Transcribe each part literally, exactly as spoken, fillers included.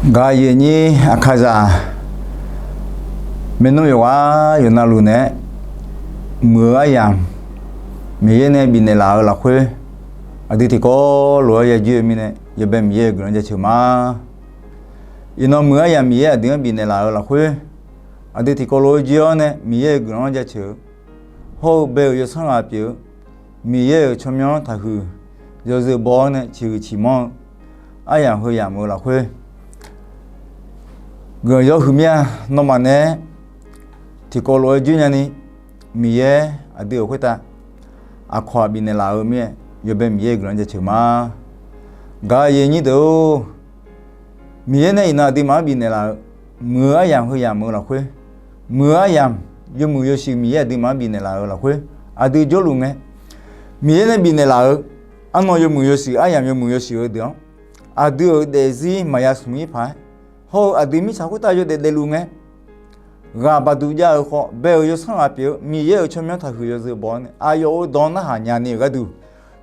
Gaq yaeq nyir aqkaqzaq maernmr yawqghaq yawqnavluf naeq-aer, muiq-eu aryamq Miqyaer nae bifnaeq laf-euq lafkhoer, aqdui tiqkawv lof-aer yajoer-eu mirnae, yawbae Miqyaer-euq guiqlanq jaceuq ma. Iqnan muiq-eu aryamq Miqyaer aqdui-anr bifnaeq laf-euq lafkhoer, aqdui tiqkawv lof-aer joer-awr nae Miqyaer-euq guiqlanq-anr jaceuq-eu, hawr-eu bae-euq yawsanr ghaq pyeuf-eu, Miqyaer-euq tsawrmyanr-anr taqhuiq yawzeu baw-awr nae ciqhuiq ciqmanr-eu aryamq heu yamq-euq lafkhoer, guiqlanq yawhuiq mir-a. Nawmaf nae tiqkawv lof-aer joer nyani, Miqyaer aqdui-euq khoertav aqkawq-aq bifnaeq laf-eu mir-aer, yawbae Miqyaer-euq guiqlanq jaceuq ma. Gaq yaeq nyir deuq-or, Miqyaer nae iqnan aqduimaf-anr bifnaeq laf-euq, muiq-eu aryamq heu yamq-euq lafkhoer, muiq-eu aryamq yawmuiq yawshuif Miqyaer aqduimaf-anr bifnaeq laf-euq lafkhoer, aqdui jawrluf ngae, Miqyaer nae bifnaeq laf-euq arnan yawmuiq yawshuif, aryamq yawmuiq yawshuif-eu deuq-anr, aqdui-euq daefzir maqya smq-ir paq-aer, hawr-eu aqdui mirtsaq khoertav yawdaef daefluf ngae, ghaq baqduq jav-euq khawf, bae-euq yawsanr ghaq pyeuf-eu Miqyaer-euq tsawrmyanr taqhuiq yawzeu baw-awr nae, aqyawf-euq dawq-anr narhaq nya ni-euq gharduq,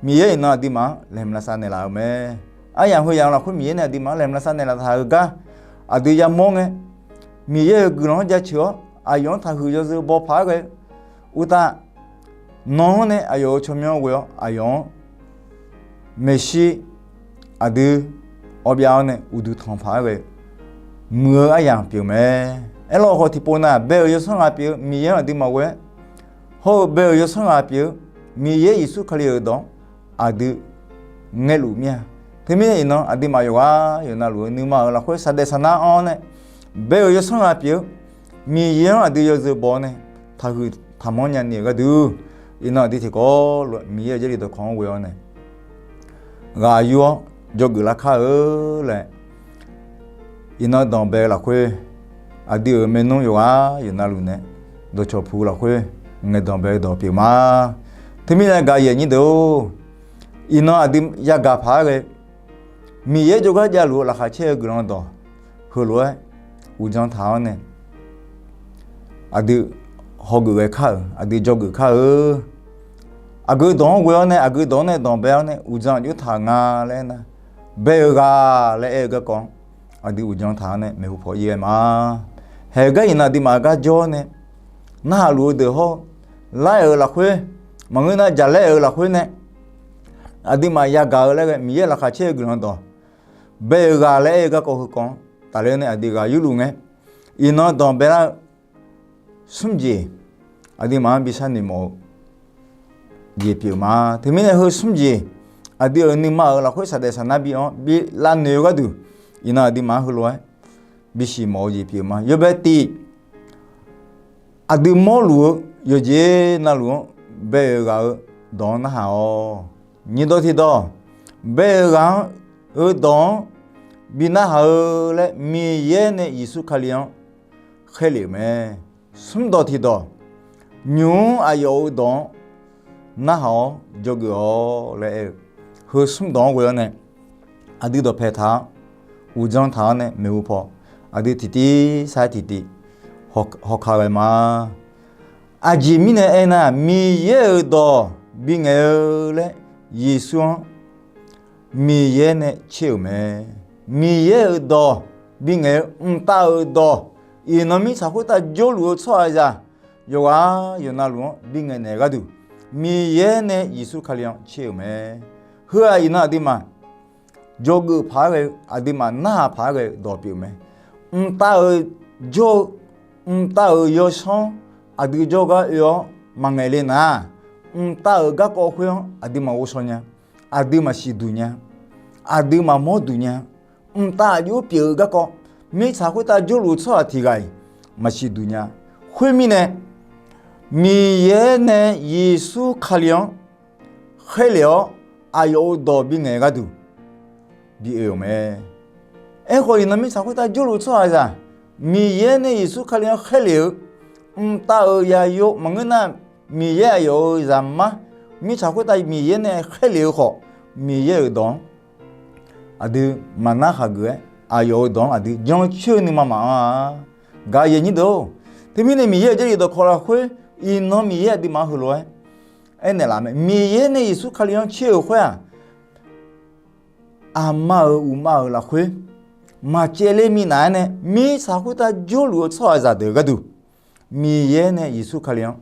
Miqyaer iqnan aqduimaf-anr laeqhmq lavsav naeqlaf-euq mae. Aryamq heu yamq lafkhoer Miqyaer nae aqduimaf-anr laeqhmq lavsav naeqlaf taq-euq gar, aqdui yamawr ngae, Miqyaer-euq guiqlanq-anr jaceuq-awr, aqyawf-anr taqhuiq yawzeu baw paq-aer ghae-eu uqtaf, nawq-anr nae aqyawf-euq tsawrmyanr ghoe-awr aqyawf-anr maeqshi aqdui awbyav-awr nae uqduq tanq paq-aer ghae-eu muiq-eu aryamq pyeuf mae. Aerlawkhawf tiqpov nav bae-euq yawsanr ghaq pyeuf-eu Miqyaer-anr aqduimaf ghoe-aer, hawr-eu bae-euq yawsanr ghaq pyeuf-eu Miqyaer Yeqsur Kali-euq dawq-anr aqdui ngaerluf mir-a. Teumirnae iqnan aqduimaf yawqghaq yawqnavluf-eu nuima-euq lafkhoer saqdaef saqnar anr-awr nae, bae-euq yawsanr ghaq pyeuf-eu Miqyaer-anr aqdui yawzeu baw-awr nae taqhuiq taqmanr nya ni-euq gharduq, iqnan aqdui tiqkawv lof-aer Miqyaer-euq Jarlif dawqkawq-anr ghoe-awr nae ghaq yur-awr dzawgeuf lar kar-eu laer, iqnan danqbae-eu lafkhoer, aqdui-euq maernmr yawqghaq yawqnavluf nae dawqcawq puq-eu lafkhoer ngaeqdanq bae-eu dawq pyeuf ma. Teumirnae gaq yaeq nyir deuq-or, iqnan aqdui yagaq paq-aer ghae, Miqyaer jawrgar javluf-eu laqkhaq caer-eu guiqlanq dawq heulof-aer uqdzan taq-awr nae, aqdui hawgeuf ghae kar-euq, aqdui dzawgeuf kar-eu. Aqgeu dawq-anr ghoe-awr nae, aqgeu dawq-anr nae danqbae-awr nae uqdzan aqjox taq nga laer nar, bae-eu ghaq laer aer-eu garkawv-anr aqdui uqdzan taq-awr nae maeqhu paw ir ghae ma. Haeq-eu gar iqnan aqduimaf-eu gar jawr-awr nae, narhaq luf-eu deuq hawr-eu, lar-aer-euq lafkhoer, maqngeur nar jaqlaer-euq lafkhoer nae, aqduimaf yagaq-eu laer ghae Miqyaer laqkhaq caer-eu guiqlanq dawq, bae-eu ghaq laer aer-eu garkawv heukawv-anr tafler nae aqdui ghaq yurluf ngae, iqnan danqbae lar-eu smr jeq aqduimaf-anr bi sharnoeq mawf-eu jeq pyeuf ma. Teumirnae heu smr jeq aqdui-euq nuima-euq lafkhoer saqdaef saqnar bi-anr bi lavnoeq-eu gharduq, iqnan aqduimaf-anr heulof-aer bisiq mawf-eu jeq pyeuf ma. Yawbae tiq, aqdui mawrluf-eu yawqjeq navluf-anr bae-euq ghaq-eu dawq-anr narhaq-awq. Nyiq dawq tiqdawq, bae-euq ghaq-anr, -eu dawq-anr bi narhaq-eu laer Miqyaer nae Yeqsur Kali-anr khaerlef-euq mae. Smr dawq tiqdawq, nymq-mr aqyawf-euq dawq-anr narhaq-awr dzawgeuf-awq laer aer-eu, heu smr dawq-anr ghoe-awr nae aqdui dawqpae taq-awr, uqdzan taq-awr nae maeqhu paw aqdui tiqtiv sar-aer tiqtiv hawka ghae ma. Aqjeq mirnae aernar, Miqyaer-euq dawq bingaeq-eu laer Yeqsur-anr Miqyaer nae tser-euq mae. Miqyaer-euq dawq bingaeq-eu mqtav-euq dawq, iqnan mirtsaq khoertav jawrluf-eu tsawrhaqzaq yawqghaq yawqnavluf-anr bingaeq naeq gharduq, Miqyaer nae Yeqsur Kali-anr tser-euq mae. Heu-aq iqnan aqduimaf dzawgeuf paq-aer ghae-eu, aqduimaf narhaq paq-aer ghae-eu dawq pyeuf mae. Mqtav-euq jawr-eu, mqtav-euq yawsanr aqdui jawrgar oe-awr maqngaeq le nar, mqtav-euq garkawv khoer-anr aqduimaf ghovshaw nya, aqdui maqsiq duq nya, aqdui maqmawr duq nya. Mqtav aqjox pyeuf-eu garkawv, mirtsaq khoertav jawrluf-eu tsawrhaq tiq ghaq-iq maqsiq duq nya. Khoermirnae, Miqyaer nae Yeqsur Kali-anr khaerlef-awr, aqyawf-euq dawq bingaeq gharduq bi oe-euq mae. Aerkhawf, iqnan mirtsaq khoertav jawrluf-eu tsawrhaqzaq, Miqyaer nae Yeqsur Kali-anr khaerlef-eu mqtav-euq yayov maqngeur nar, Miqyaer aqyawf-euq zaqmar, mirtsaq khoertav Miqyaer nae khaerlef-eu khawf, Miqyaer-euq dawq-anr aqdui maqnar khaqgeuf-aer, aqyawf-euq dawq-anr aqdui jancoer-eu nuima maqanr-a. Gaq yaeq nyir deuq-or, teumirnae Miqyaer-euq Jarlif dawqkawq lafkhoer, iqnan Miqyaer aqduimaf-anr heulof-aer aernaeq laf mae. Miqyaer nae Yeqsur Kali-anr tser-euq khoer-aq, aqma-euq uqma-euq lafkhoer, maqcaevler minav-aer nae mirtsaq khoertav jawrluf-eu tsawrhaqzaq deuq gharduq, Miqyaer nae Yeqsur Kali-anr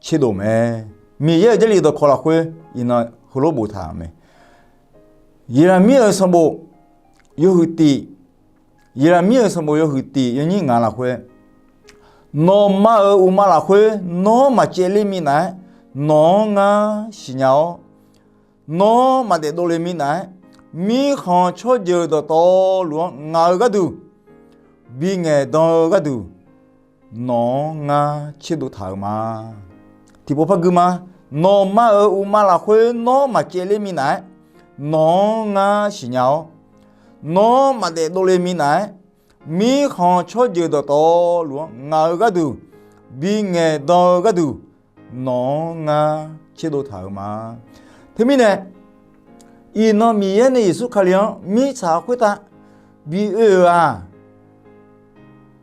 tserdov mae. Miqyaer-euq Jarlif dawqkawq lafkhoer iqnan heulof boftaq-euq mae. Yeqlaqmir-euq sanqbof yawhuiq tiq, Yeqlaqmir-euq sanqbof yawhuiq tiq yawnyir ngaq lafkhoer, nawqma-euq uqma lafkhoer nawr maqcaevler minav-aer, nawq-anr ngar siqnya-awr, nawr maqdaef dovle minav-aer, mirkhanq tsawrjeuq dawqtawvluf-anr ngaq-eu gharduq, bingaeq dan-eu gharduq, nawq-anr ngar tserdov taq-euq ma. Tiqpov par gui ma. Nawqma-euq uqma lafkhoer nawr maqcaevler minav-aer, nawq-anr ngar siqnya-awr, nawr maqdaef dovle minav-aer, mirkhanq tsawrjeuq dawqtawvluf-anr ngaq-eu gharduq, bingaeq dan-eu gharduq, nawq-anr ngar tserdov taq-euq ma. Teumirnae, iqnan Miqyaer nae Yeqsur Kali-anr mirtsaq khoertav bi oe-euq-aq,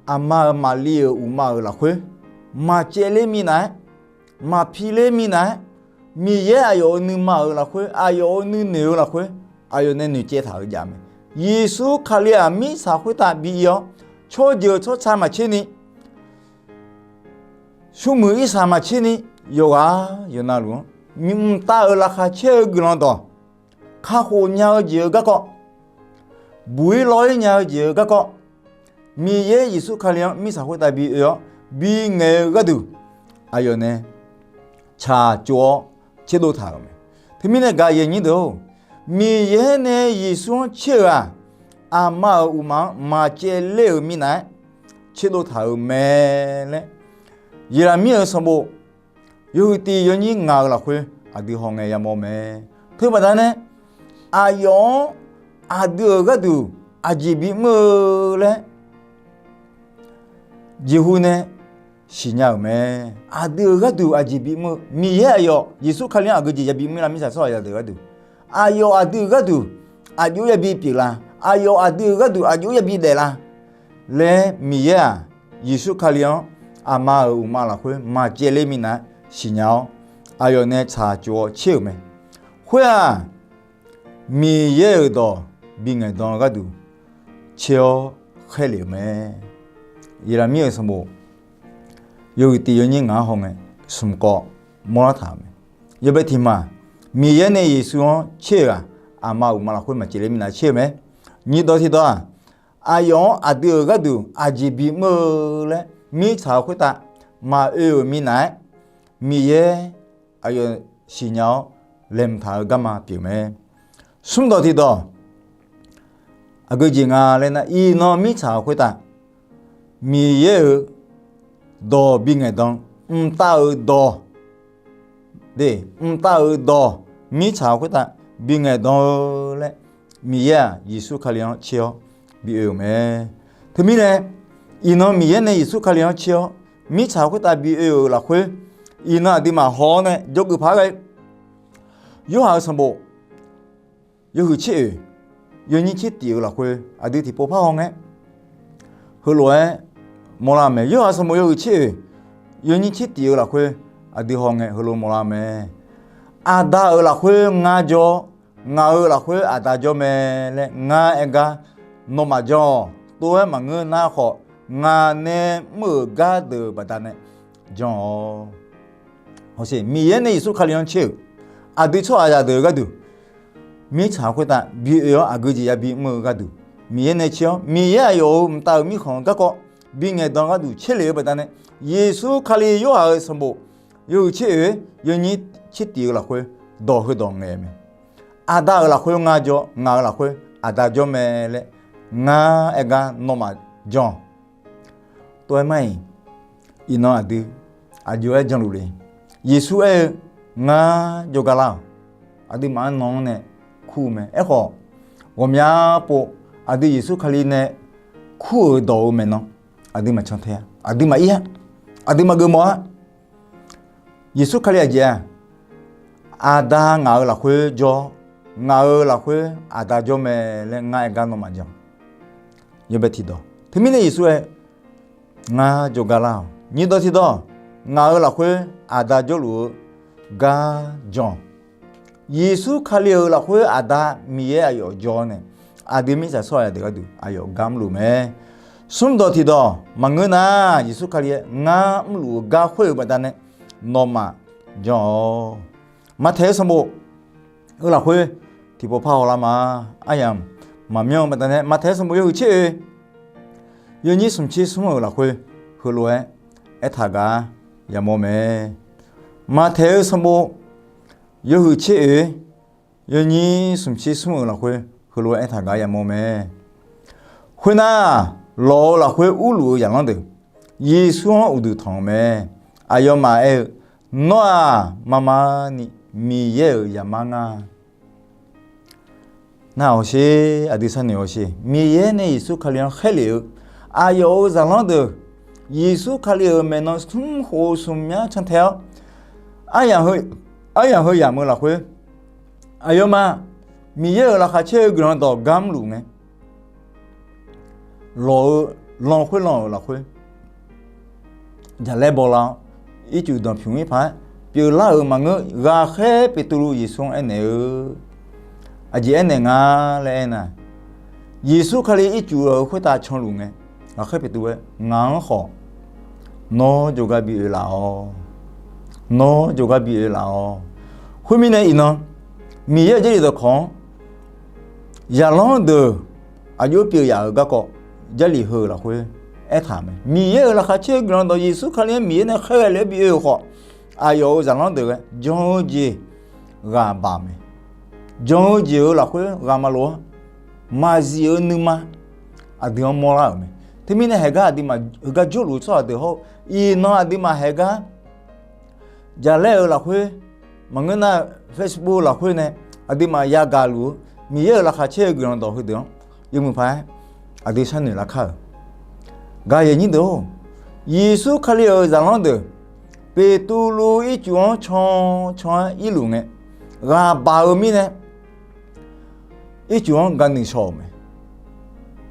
aqma-euq Maqli-euq uqma-euq lafkhoer maqcaevler minav-aer, maqpiler minav-aer, Miqyaer aqyawf-euq nuima-euq lafkhoer, aqyawf-euq nuinoeq-eu lafkhoer, aqyawf nae noeqcaev taq-euq jav mae. Yeqsur Kali-aq mirtsaq khoertav bi ir-awr, tsawrjeuq tsawrca maqtser ni, smrmuiq irsaq maqtser ni, yawqghaq yawqnavluf-anr mqtav-euq laqkhaq caer-eu guiqlanq dawq, kakhof nya-eu jeq-euq garkawv, buq-ir lawr-ir nya-eu jeq-euq garkawv, Miqyaer Yeqsur Kali-anr mirtsaq khoertav bi oe-awr bingaeq-eu gharduq, aqyawf nae tsaqtsov-awr tserdov taq-euq mae. Teumirnae gaq yaeq nyir deuq-or, Miqyaer nae Yeqsur-anr tser-euq-aq, aqma-euq uqma-anr maqcaevler-euq minav-aer tserdov taq-euq mae laer, Yeqlaqmir-euq sanqbof yawhuiq tiq yawnyir ngaq-euq lafkhoer aqdui hawngae yamawr mae. Teubaqda nae, aqyawf-anr aqdui-euq gharduq aqjeq bimr-eu laer jeqhu nae siqnya-euq mae. Aqdui-euq gharduq aqjeq bimr-eu, Miqyaer aqyawf Yeqsur Kali-anr aqgeu jeq yabi mr lar, mirtsaq tsawrhaq yadeuq gharduq, aqyawf aqdui-euq gharduq aqjox yabi pyeuflar, aqyawf aqdui-euq gharduq aqjox yabi daeflar laer, Miqyaer-aq Yeqsur Kali-anr aqma-euq uqma lafkhoer maqcaevler minav-aer siqnya-awr, aqyawf nae tsaqtsov-awr tser-euq mae. Khoer-aq, Miqyaer-euq dawq bingaeq dan-eu gharduq tser-awr khaerlef-euq mae. Yeqlaqmir-euq sanqbof yawhuiq tiq yawnyir ngaq-anr hawngae smq kawv mawrlar taq-euq mae. Yawbae tiq ma, Miqyaer nae Yeqsur-anr tser-euq-aq, aqma uqma lafkhoer maqcaevler minav tser-eu mae. Nyiq dawq tiq dawq-aq, aqyawf-anr aqdui-euq gharduq aqjeq bimr-eu laer mirtsaq-eu khoertav maqoe-euq minav-aer, Miqyaer aqyawf siqnya-awr laeqhmq taq-eu garma pyeuf mae. Smr dawq tiq dawq, aqgeu jeq nga laer nar, iqnan mirtsaq-eu khoertav Miqyaer-euq dawq bingaeq dan, mqtav-euq dawq, de, mqtav-euq dawq mirtsaq-eu khoertav bingaeq dan-eu laer, Miqyaer-aq Yeqsur Kali-anr tser-awr bi oe-euq mae. Teumirnae, iqnan Miqyaer nae Yeqsur Kali-anr tser-awr mirtsaq-eu khoertav bi oe-euq lafkhoer, iqnan aqduimaf haw-awr nae jawrgeuf paq-aer ghae, Yorhaq-euq sanqbof yawhuiq tser oeq yawnyir tser tif-eu lafkhoer aqdui tiqpov par hawngae heulof-aer mawrlar-eu mae. Yorhaq sanqbof yawhuiq tser oeq yawnyir tser tif-eu lafkhoer aqdui hawngae heulof mawrlar-eu mae. Aqda-euq lafkhoer ngar jawr-awr, ngaq-euq lafkhoer Aqda jawr mae laer ngar aer gar nawmaf jan-awq. Tov-aer maqngeur nar khawf, ngaq nae mr-euq gar deuq baqdanae jan-awq. Hawsher, Miqyaer nae Yeqsur Kali-anr tser-euq aqdui tsawrhaqzaq deuq-eu gharduq, mirtsaq khoertav bi oe-awr aqgeu jeq yabi mr-eu gharduq, Miqyaer nae tser-awr Miqyaer aqyawf-euq mqtav-euq mirkhanq-eu garkawv bingaeq dan gharduq tser lef-eu baqdanae, Yeqsur Kali Yorhaq-euq sanqbof yawhuiq tser oeq yawnyir tser tif-eu lafkhoer dawq heudawq ngaeq-eu mae. Aqda-euq lafkhoer ngar jawr, ngaq-euq lafkhoer Aqda jawr mae laer ngar aer gar nawmaf jan-awq. Tov-aer mar-iq, iqnan aqdui aqjox-aer janluf le. Yeqsur aer-eu, ngar jawrgar lar-awq. Aqduimaf-anr nan-anr nae kur-eu mae. Aerkhawf, ghawqmya pov aqdui Yeqsur Kali nae kur-euq dawq-eu maeqnan aqdui maqcan tae-a, aqdui maqir-a, aqdui maqgeuf mawf-a. Yeqsur Kali aqjeq-aq, Aqda ngaq-euq lafkhoer jawr, ngaq-euq lafkhoer Aqda jawr mae laer ngar aer gar nawmaf jan. Yawbae tiqdawq. Teumirnae Yeqsur aer, ngar jawrgar lar-awq. Nyiq dawq tiqdawq, ngaq-euq lafkhoer Aqda jawrluf-eu gar jan. Yeqsur Kali-euq lafkhoer Aqda Miqyaer aqyawf jawr-awr nae, aqdui mirtsaq tsawrhaq deuq gharduq aqyawf gar mrluf mae. Smrdawq tiqdawq maqngeur nar, Yeqsur Kali-aer ngar mrluf-eu gar khoer-euq baqdanae nawmaf jan-awq. Maqtaeq-eu sanqbof-eu lafkhoer tiqpov par hawlar ma. Aryamq maqmyanr-eu baqdanae Maqtaeq-eu sanqbof yawhuiq tser oe, yawnyir smq tser smr-euq lafkhoer heulof-aer aertaq gar yamawr mae. Maqtaeq-eu sanqbof yawhuiq tser oe, yawnyir smq tser smr-euq lafkhoer heulof-aer aertaq gar yamawr mae. Khoernar, lawq-eu lafkhoer urluf-eu zaqlanr deuq Yeqsur-anr uqduq tanq-eu mae. Aqyawfmaf aer-eu, Nawr-aq, marmarni Miqyaer-euq zaqmar nga. Nar hawsher, aqdui sharnoeq hawsher. Miqyaer nae Yeqsur Kali-anr khaerlef-eu aqyawf-euq zaqlanr deuq, Yeqsur Kali-euq maeqnan smr khof-eu smq myanr cantae-awr, aryamq heu yamq-eu lafkhoer, aqyawfmaf Miqyaer-euq laqkhaq caer-eu guiqlanq dawq gar mrluf ngae, lawq-eu lan khoerlan-euq lafkhoer jaqlaer bawlar-awr, ircuf danqpymq-ir paq-aer pyeuflar-euq maqngeur. Ghaqkhaer Beqtuvluv Yeqsur-anr aernaeq-eu, Aqjeq aernaeq nga laer aernar, Yeqsur Kali ircuf-euq khoertav canluf ngae, Ghaqkhaer Beqtuvluv-aer, Ngaq-anr khawf nawr jawrgar bi oe laf-awq. Nawr jawrgar bi oe laf-awq. Khoermirnae iqnan, Miqyaer-euq Jarlif dawqkawq-anr zaqlanr deuq aqjox pyeuf yaf-euq garkawv Jarlif heu lafkhoer aertaq mae. Miqyaer-euq laqkhaq caer-eu guiqlanq dawq Yeqsur Kali-anr Miqyaer nae khaerghae le-aer bi oe-euq khawf, aqyawf-euq zaqlanr deuq ghae jan-eu jeq ghaq baq mae. Jan-eu jeq-euq lafkhoer ghaq maqlof-anr maqzif-eu nuima aqdui-anr mawrlar-euq mae. Teumirnae haeqgar aqduimaf heugar jawrluf-eu tsawrhaq deuq hawr-eu, iqnan aqduimaf haeqgar jaqlaer-euq lafkhoer, maqngeur nar Facebook lafkhoer nae aqduimaf yagaq luf-eu Miqyaer-euq laqkhaq caer-eu guiqlanq dawq heudeuq-anr yawmuiq paq-aer aqdui sharnoeq larkar-euq. Gaqyaq nyir deuq-or, Yeqsur Kali-euq zaqlanr deuq Beqtuvluv ircuf-anr can can-aer irluf ngae, ghaq baq-eu mirnae ircuf-anr ga nuishaw-euq mae.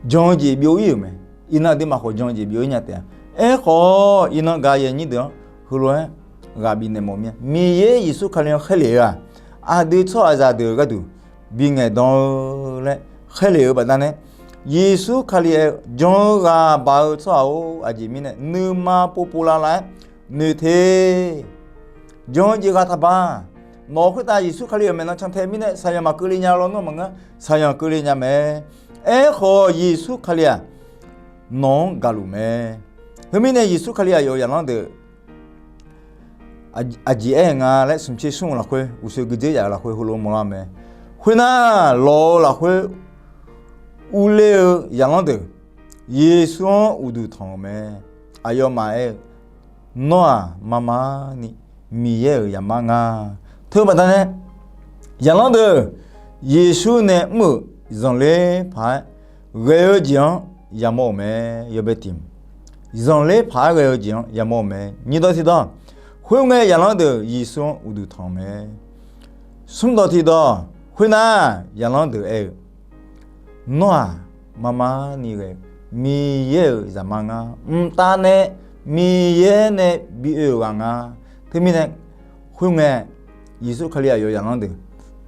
Jan-eu jeq byov-ir-euq mae. Iqnan aqduimaf khawf jan-eu jeq byov-ir nya taef-a. Aerkhawf, iqnan gaqyaq nyir deuq-anr heulof-aer ghaq bifnaeq mawf mir-a. Miqyaer Yeqsur Kali-anr khaerlef-eu-aq, aqdui tsawrhaqzaq deuq gharduq bi ngaeqdan-eu laer khaerlef-eu baqdanae, Yeqsur Kali-aer jan-eu ghaq baq-eu tsawrhaq-or, aqjeq mirnae nuima povpov lavlav-aer noeq te. Jan-eu jeq ghaq taqbaq. Nawq khoertav Yeqsur Kali-euq maeqnan cantae mirnae saqyanq maqkeuvle nya lawnmr maqngeur, saqyanq keuvle nya mae. Aerkhawf, Yeqsur Kali-aq, nawq-anr gaqluf mae. Khoermirnae, Yeqsur Kali aqyawf-euq zaqlanr deuq aqjeq aer-eu nga laer smq tser smr-eu lafkhoer, uqshoe guiqdzer yaf-euq lafkhoer heulof mawrlar mae. Khoernar, lawq-eu lafkhoer urler-eu zaqlanr deuq Yeqsur-anr uqduq tanq-euq mae. Aqyawfmaf aer-eu, Nawr-aq, marmarni Miqyaer-euq zaqmar nga. Teu baqdanae, zaqlanr deuq Yeqsur nae mr-euq zanqler paq-aer ghae-eu jeq-anr yamawr-euq mae. Yawbae tiq, zanqler paq-aer ghae-eu jeq-anr yamawr-euq mae. Nyiq dawq tiq dawq, khoerngae zaqlanr deuq Yeqsur-anr uqduq tanq-euq mae. Smr dawq tiq dawq, khoernar, zaqlanr deuq aer-eu, Nawr-aq, marmarni ghae-eu Miqyaer-euq zaqmar ngar. Mqtav nae Miqyaer nae bi oe-euq ghaq nga. Teumirnae, khoerngae Yeqsur Kali aqyawf zaqlanr deuq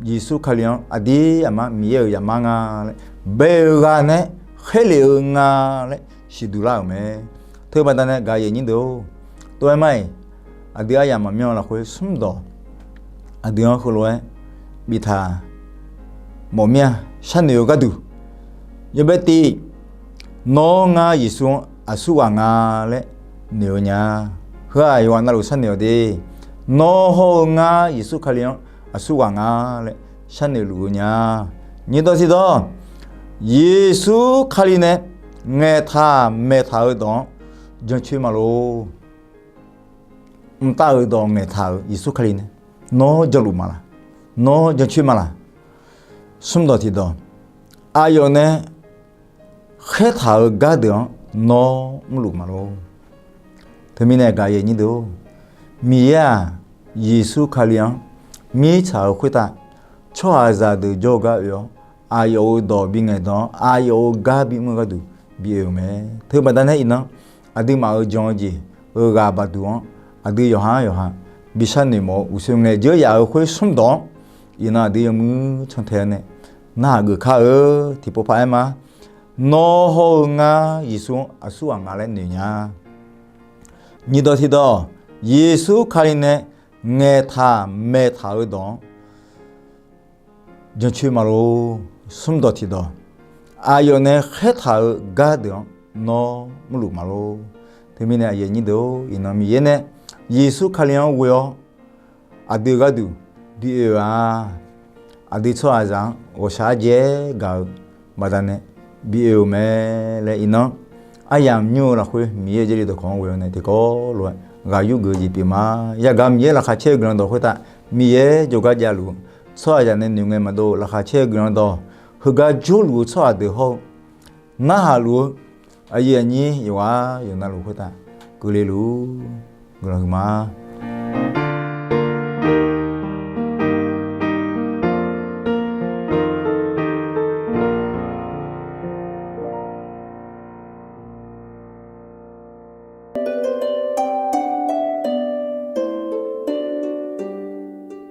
Yeqsur Kali-anr aqdir aqmar Miqyaer-euq zaqmar nga laer bae-euq ghaq nae khaerlef-eu nga laer siqduq lar-euq mae. Teu baqdanae gaqyaq nyir deuq-or, tov-aer mar-iq, aqdui aryamq maqmyanr-eu lafkhoer smr dawq aqdui-anr heulof-aer biftaq mawf mir-a. Sharnoeq-eu gharduq, yawbae tiq, Nawr ngar Yeqsur-anr aqsurghaq nga laer noeq-eu nya. Heu-aq, yawqghaq navluf sharnoeq-awq de. Nawr hawr-eu ngar Yeqsur Kali-anr aqsurghaq nga laer sharnoeq luf-eu nya. Nyiq dawq tiq dawq, Yeqsur Kali nae ngaeqtaq maeqtaq-eu dawq-anr jancoer ma lor. Mqtav-euq dawq ngaeqtaq-euq Yeqsur Kali nae nawr janluf ma laq? Nawr jancoer ma laq? Smr dawq tiq dawq, aqyawf nae khaertaq-euq gardeuq-anr nawr mrluf ma lor. Teumirnae gaqyaq nyir deuq-or, Miqyaer-aq, Yeqsur Kali-anr mirtsaq-euq khoertav tsawrhaqzaq deuq jawr-eu gar oe-awr, aqyawf-euq dawq bi ngaeqdan-awr, aqyawf-euq gar bimr-eu gharduq bi oe-euq mae. Teu baqdanae iqnan, aqduimaf-euq jan-eu jeq-euq ghaq baqduq-anr, aqdui yawqha-anr yawqha bi sharnoeq mawf-eu uqshoe ngaeq dzeur yaf-euq khoer smr dawq-anr, iqnan aqdui yawmuiq cantae-awr nae narhaq geuf kar-eu tiqpov paq-aer ma. Nawr hawr-eu ngar Yeqsur-anr aqsur ghaq nga laer noeq nya. Nyiq dawq tiqdawq, Yeqsur Kali nae ngaeqtaq maeqtaq-eu dawq-anr jancoer ma lor. Smr dawq tiqdawq, aqyawf nae khaertaq-eu gardeuq-anr nawr mrluf ma lor. Teumirnae aqyuif aqnyir deuq-or, iqnan Miqyaer nae Yeqsur Kali-anr ghoe-awr aqdui gharduq bi oe-eu-a. Aqdui tsawrhaqzaq-anr ghawqshaq ardzae gaq-eu baqdanae bi oe-euq mae laer iqnan aryamq nymr-eu lafkhoer Miqyaer-euq Jarlif dawqkawq-anr ghoe-awr nae tiqkawv lof-aer ghaq yurgeuf-eu jeq pyeuf ma. Yagaq Miqyaer laqkhaq caer-eu guiqlanq dawq khoertav Miqyaer jawrgar javluf-eu tsawrhaqzaq nae noeqngae maqdov laqkhaq caer-eu guiqlanq dawq heugar jawrluf-eu tsawrhaq deuq hawr-eu narhaq luf-eu aqyuif aqnyir yawqghaq yawqnavluf khoertav keuvle luf-ur guiqlanq huiqma.